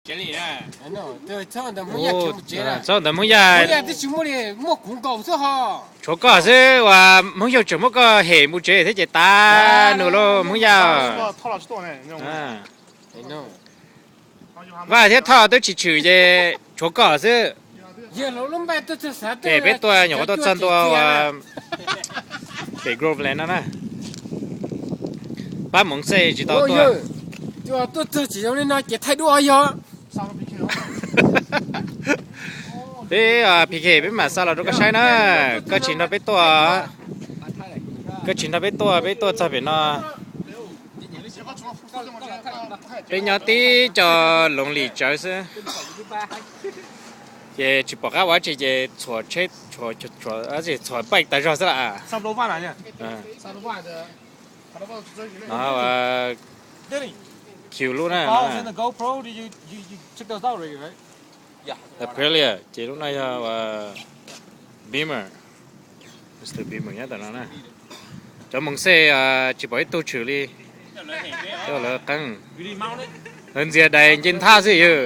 Txhob ntawd Hmoob Yaj, tshuav koj xwb uas Hmoob Yaj tseem muab koj hem mus tsev thiab ces tas nus lauj Hmoob Yaj. Vaj thiab Thoj twb tsis tshwm ces tshuav koj xwb. Ces peb tuaj nyuam qhuav tuaj txog ntua uas pem Groveland no na. Pab Moov Xej tsis tau tuaj. Peb P K peb mam xa los rau koj saib na. Koj tsis nrog peb tuaj, koj tsis nrog peb tuaj, peb tuaj txog pem no. Peb nyob tib co loov lis tsawv xwb, ces tsis pom qab ua tsi ces txhuam tsheb, txhuam bike tas zog xwb las. No, Q lub na. Aprilia, ces lub no yog Beamer. Mister Beamer nyob tom no na. Cov Moov Xej tsis pom ib tug tshwm li. Cov lawv qeeb, lawv ntxias dais nce nthab xwb yog.